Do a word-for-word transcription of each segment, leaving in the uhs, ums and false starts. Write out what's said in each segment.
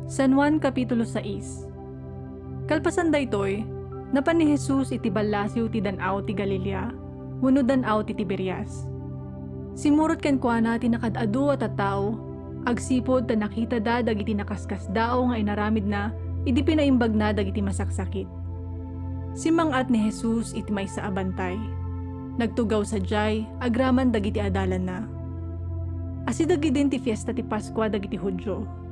San Juan Kapitulo sais. Kalpasan daytoy, napan ni Jesus iti ballasiw ti Dan-aw ti Galilea wenno Dan-aw ti Tiberias. Simmurot kenkuana ti nakaad-adu a tattao agsipud ta nakitada dagiti nakaskasdaaw nga inaramidna idi pinaimbagna dagiti masaksakit. Simmang-at ni Jesus iti maysa a bantay. Nagtugaw sadiay agraman dagiti adalanna. Asideg idin ti fiesta ti Paskua dagiti Judio.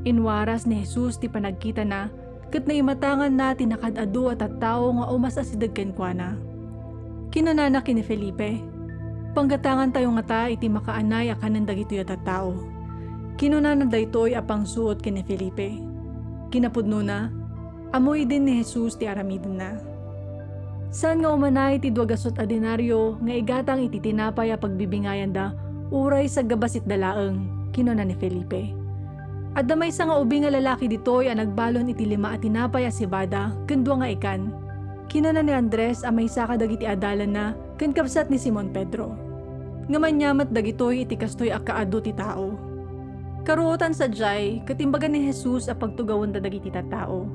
Inwaras ni Jesus ti panagkitana ket naimatanganna ti nakaad-adu a tattao nga umas-asideg kenkuana. Kinunana ken ni Felipe, "Panggatangantayo ngata iti makaanay a kanen dagitoy a tattao." Kinunana daytoy a pangsuot ken ni Felipe. Kinapudnona, ammo idin ni Jesus ti aramidenna. "Saan nga umanay ti dua gasut a denario nga igatang iti tinapay a pagbibingayanda uray saggabasitda laeng?" kinuna ni Felipe. "Adda maysa nga ubing a lalaki ditoy a nagbalon iti lima a tinapay a sebada ken dua nga ikan," kinuna ni Andres a maysa kadagiti adalanna ken kabsat ni Simon Pedro. Ngem ania met dagitoy iti kastoy a kaadu ti tao? Karuotan sadiay ket imbaga ni Jesus a pagtugawenda dagiti tattao.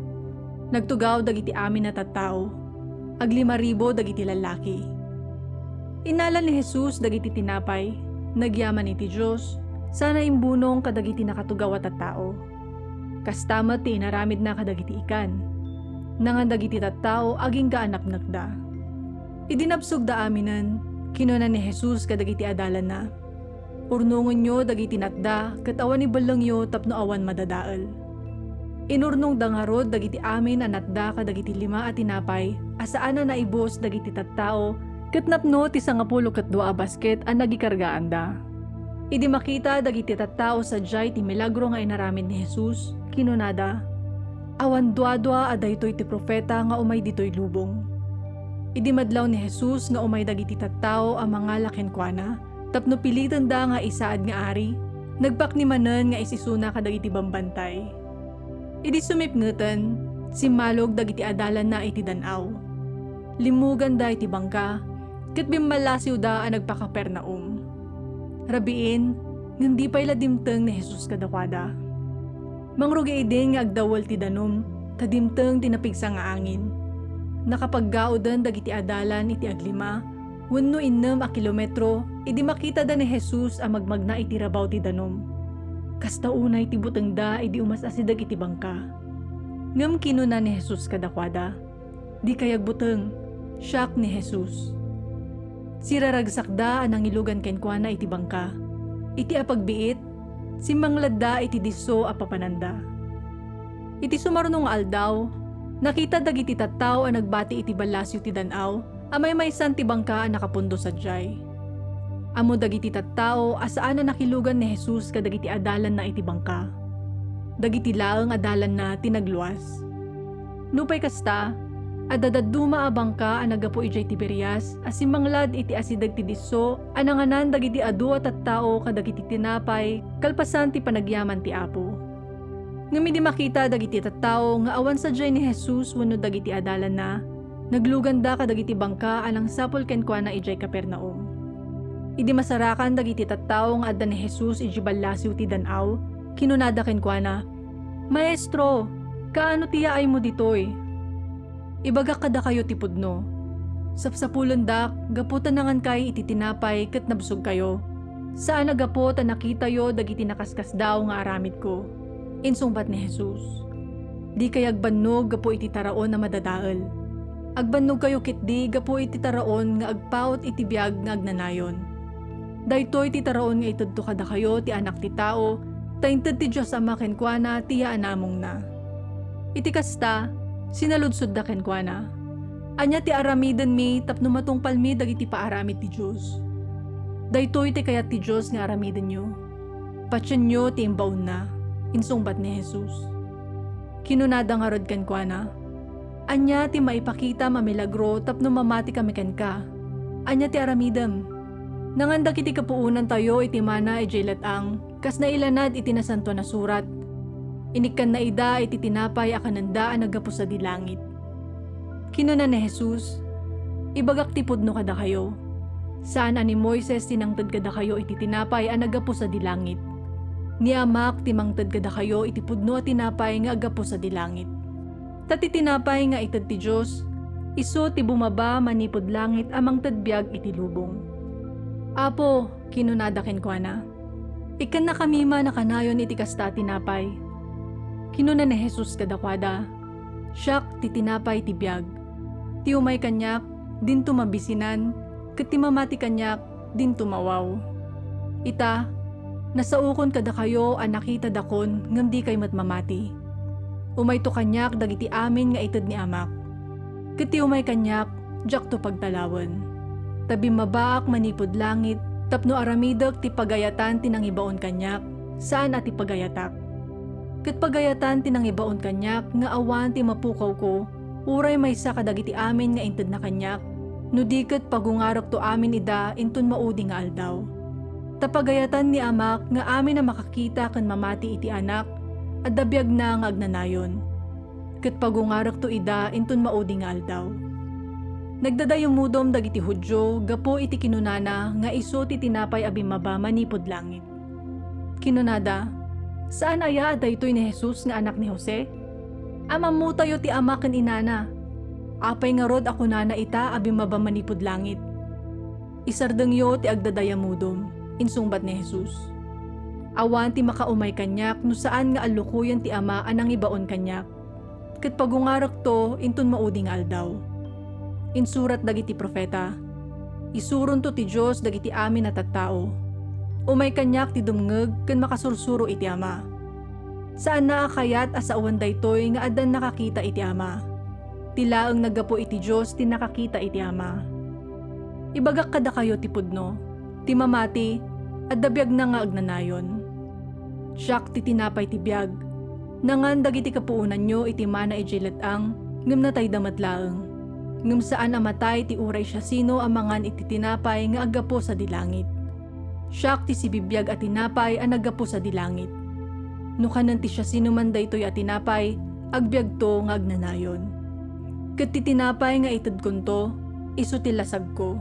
Nagtugaw dagiti amin a tattao. Aglima ribu dagiti lallaki. Innala ni Jesus dagiti tinapay, nagyaman iti Dios, sana imbunong kadagiti nakatugaw a tattao. Kasta met ti inaramidna kadagiti ikan. Nangan dagiti tattao agingga a napnekda. Idi nabsogda aminen, kinuna ni Jesus kadagiti adalanna, "Urnongenyo dagiti natda ket awan ibellengyo tapno awan madadael." Inurnongda ngarud dagiti amin a natda kadagiti lima a tinapay a saan a naibus dagiti tattao ket napno ti sangapulo ket dua a basket a nagikargaanda. Idi makita dagiti tattao sadiay ti milagro nga inaramid ni Jesus, kinunada, "Awan duadua a daytoy ti profeta nga umay ditoy lubong." Idi madlaw ni Jesus nga umay dagiti tattao a mangala kenkuana, tapno pilitenda nga isaad nga ari, nagpakni manen nga isisuna kadagiti bambantay. Idi sumipngeten, simmalog dagiti adalanna iti dan-aw. Limmuganda iti bangka, ket bimmallasiwda a nagpa-Capernaum. Rabiin, ngem di pay la dimteng ni Jesus kadakuada. Mangrugi idin nga agdawel ti danum, ta dimteng ti napigsa nga angin. Nakapaggauden dagiti adalan iti aglima wenno innem a kilometro idi makitada ni Jesus a magmagna iti rabaw ti danum. Kasta unay ti butengda idi umas-asideg iti bangka. Ngem kinuna ni Jesus kadakuada, "Dikay agbuteng, siak ni Jesus." Siraragsakda a nangilugan kenkuana iti bangka. Iti apagbiit, simmangladda iti disso a papananda. Iti sumaruno nga aldaw, nakita dagiti tattao a nagbati iti ballasiw ti dan-aw a maymaysan ti bangka a nakapundo sadiay. Ammo dagiti tattao a saan a nakilugan ni Jesus kadagiti adalanna iti bangka. Dagiti laeng adalanna ti nagluas. Nupay kasta, adda dadduma a bangka a naggapu idiay Tiberias a simmanglad iti asideg ti disso a nanganan dagiti adu a tattao kadagiti tinapay kalpasan ti panagyaman ti Apo. Ngem idi makita dagiti tattao nga awan sadiay ni Jesus wenno dagiti adalanna, nagluganda kadagiti bangka a nangsapul kenkuana idiay Capernaum. Idi masarakan dagiti tattao nga adda ni Jesus idiay ballasiw ti dan-aw, kinunada kenkuana, "Maestro, kaano ti yaaymo ditoy? Ibagak kadakayo ti pudno. Sapsapulendak gapu ta nangankay iti tinapay ket nabsogkayo, saan a gapu ta nakitayo dagiti nakaskasdaaw nga aramidko," insungbat ni Jesus. "Dikay agbannog gapu iti taraon a madadael. Agbannogkayo ketdi gapu iti taraon nga agpaut iti biag nga agnanayon. Daytoy ti taraon nga itedto kadakayo ti Anak ti Tao, ta inted ti Dios Ama kenkuana ti yaanamongna." Iti kasta, sinaludsodda kenkuana, "Ania ti aramidenmi tapno matungpalmi dagiti paaramid ti Dios?" "Daytoy ti kayat ti Dios nga aramidenyo. Patienyo ti imbaonna," insungbat ni Jesus. Kinunada ngarud kenkuana, "Ania ti maipakitam a milagro tapno mamatikami kenka? Ania ti aramidem? Nangan dagiti kapuonantayo iti mana idiay let-ang, kas nailanad iti Nasantoan a Surat, 'Inikkanna ida iti tinapay a kanenda a naggapu sadi langit.'" Kinuna ni Jesus, "Ibagak ti pudno kadakayo. Saan a ni Moises ti nangted kadakayo iti tinapay a naggapu sadi langit. Ni Amak ti mangted kadakayo iti pudno a tinapay nga aggapu sadi langit. Ta ti tinapay nga ited ti Dios, isu ti bumaba manipud langit a mangted biag iti lubong. "Apo," kinunada kenkuana, "ikkannakami man a kanayon iti kasta a tinapay." Kinuna ni Jesus kadakuada, "Siak ti tinapay ti biag. Ti umay kaniak, dinto mabisinan, ket ti mamati kaniak, dinto mawaw. Ita, nasaokon kadakayo a nakitadakon ngem dikay met mamati. Umayto kaniak dagiti amin nga ited ni Amak. Ket ti umay kaniak, diakto pagtalawen. Ta bimmabaak manipud langit tapno aramidek ti pagayatan ti nangibaon kaniak, saan a ti pagayatak. Ket pagayatan ti nangibaon kaniak nga awan ti mapukawko, uray maysa kadagiti amin nga intedna kaniak, no di ket pagungarekto amin ida inton maudi nga aldaw. Ta pagayatan ni Amak nga amin a makakita ken mamati iti Anak, adda biagna nga agnanayon. Ket pagungarekto ida inton maudi nga aldaw." Nagdadayumudom dagiti Judio gapu iti kinunana nga isu ti tinapay a bimmaba manipud langit. Kinunada, "Saan aya a daytoy ni Jesus nga anak ni Jose? Ammotayo ti ama ken inana. Apay ngarud a kunana ita a bimmaba manipud langit?" "Isardengyo ti agdadayamudom," insungbat ni Jesus. "Awan ti makaumay kaniak no saan nga allukoyen ti Ama a nangibaon kaniak. Ket pagungarekto inton maudi nga aldaw. Insurat dagiti profeta, 'Isuronto ti Dios dagiti amin a tattao.' Umay kaniak ti dumngeg ken makasursuro iti Ama. Saanna a kayat a sawen daytoy nga addan nakakita iti Ama. Ti laeng naggapu iti Dios ti nakakita iti Ama. Ibagak kadakayo ti pudno, ti mamati, adda biagna nga agnanayon. Siak ti tinapay ti biag. Nangan dagiti kapuonanyo iti mana idiay let-ang, ngem natayda met laeng. Ngem saan a matay ti uray siasino a mangan iti tinapay nga aggapu sadi langit. Siak ti sibibiag a tinapay a naggapu sadi langit. No kanen ti siasinoman daytoy a tinapay, agbiagto nga agnanayon. Ket ti tinapay nga itedkonto, isu ti lasagko.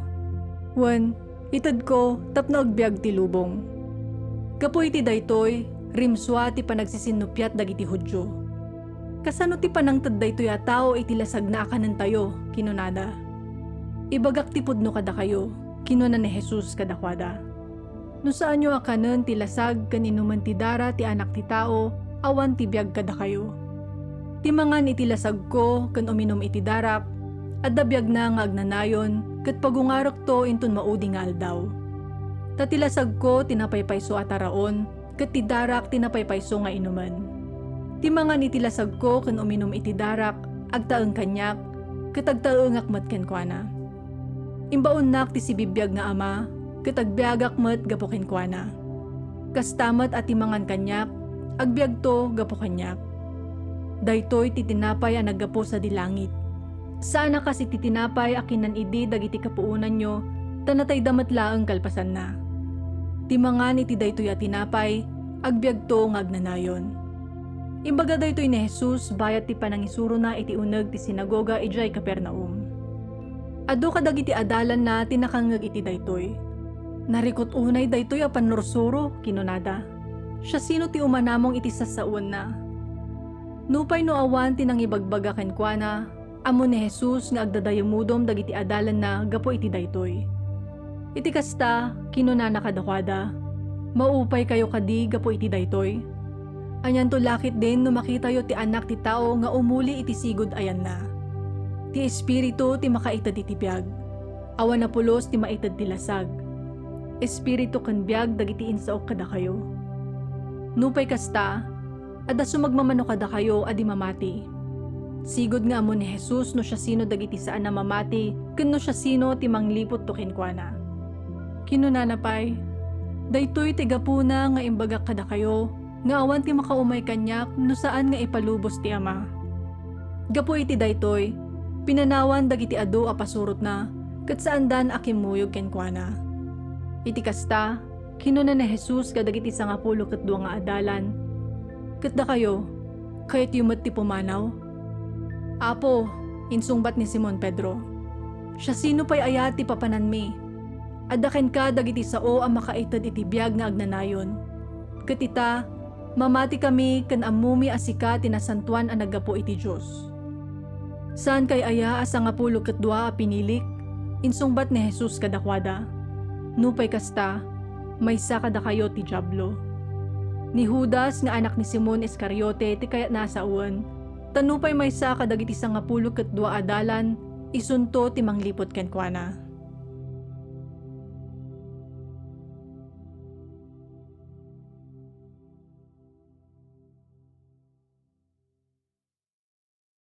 Wen, itedko tapno agbiag ti lubong." Gapu iti daytoy, rimsua ti panagsisinnupiat dagiti Judio. "Kasano ti panangted daytoy a tao iti lasagna a kanentayo?" kinunada. "Ibagak ti pudno kadakayo," kinuna ni Jesus kadakuada. "No saanyo a kanen ti lasag ken inumen ti dara ti Anak ti Tao, awan ti biag kadakayo. Ti mangan iti lasagko ken uminum iti darak, adda biagna nga agnanayon ket pagungarekto inton maudi nga aldaw. Ta ti lasagko ti napaypayso a taraon, ket ti darak ti napaypayso nga inumen. Ti mangan iti lasagko ken uminum iti darak, agtaeng kaniak, ket agtaengak met kenkuana. Imbaonnak ti sibibiag nga Ama, ket agbiagak met gapu kenkuana. Kasta met a ti mangan kaniak, agbiagto gapu kaniak. Daytoy ti tinapay a naggapu sadi langit. Saan a kas iti tinapay a kinan idi dagiti kapuonanyo, ta natayda met laeng kalpasanna. Ti mangan iti daytoy a tinapay, agbiagto nga agnanayon." Imbaga daytoy ni Jesus bayat ti panangisurona iti uneg ti sinagoga idiay Capernaum. Adu kadagiti adalanna ti nakangngeg iti daytoy. "Narikut unay daytoy a pannursuro," kinunada. "Siasino ti umanamong iti sassawenna?" Nupay no awan ti nangibagbaga kenkuana, ammo ni Jesus nga agdadayamudom dagiti adalanna gapu iti daytoy. Iti kasta, kinunana kadakuada, "Maupaykayo kadi gapu iti daytoy? Anianto la ketdin no makitayo ti Anak ti Tao nga umuli iti sigud a yanna? Ti Espiritu ti makaited iti biag. Awan a pulos ti maited ti lasag. Espiritu ken biag dagiti insaok kadakayo. Nupay kasta, adda sumagmamano kadakayo a di mamati. Sigud nga ammo ni Jesus no siasino dagiti saan a mamati ken no siasino ti mangliputto kenkuana." Kinunana pay, "Daytoy ti gapuna nga imbagak kadakayo nga awan ti makaumay kaniak no saan nga ipalubos ti Ama. Gapu iti daytoy, pinanawan dagiti adu a pasurotna ket saandan a kimmuyog kenkuana." Iti kasta, kinuna ni Jesus kadagiti sangapulo ket dua nga adalan, "Ket dakayo, kayatyo met ti pumanaw?" "Apo," insungbat ni Simon Pedro, "siasino pay aya ti papananmi? Adda kenka dagiti sao a makaited iti biag nga agnanayon. Ket ita, mamatikami ken ammomi a sika ti nasantoan a naggapu iti Dios. Saankay aya a sangapulo ket dua a pinilik? Insungbat ni Jesus kadakuada, "Nupay kasta, maysa kadakayo ti Diablo." Ni Judas nga anak ni Simon Iscariote ti kayatna a sawen, ta nupay maysa kadagiti sangapulo ket dua a dalan, isunto ti mangliput kenkuana.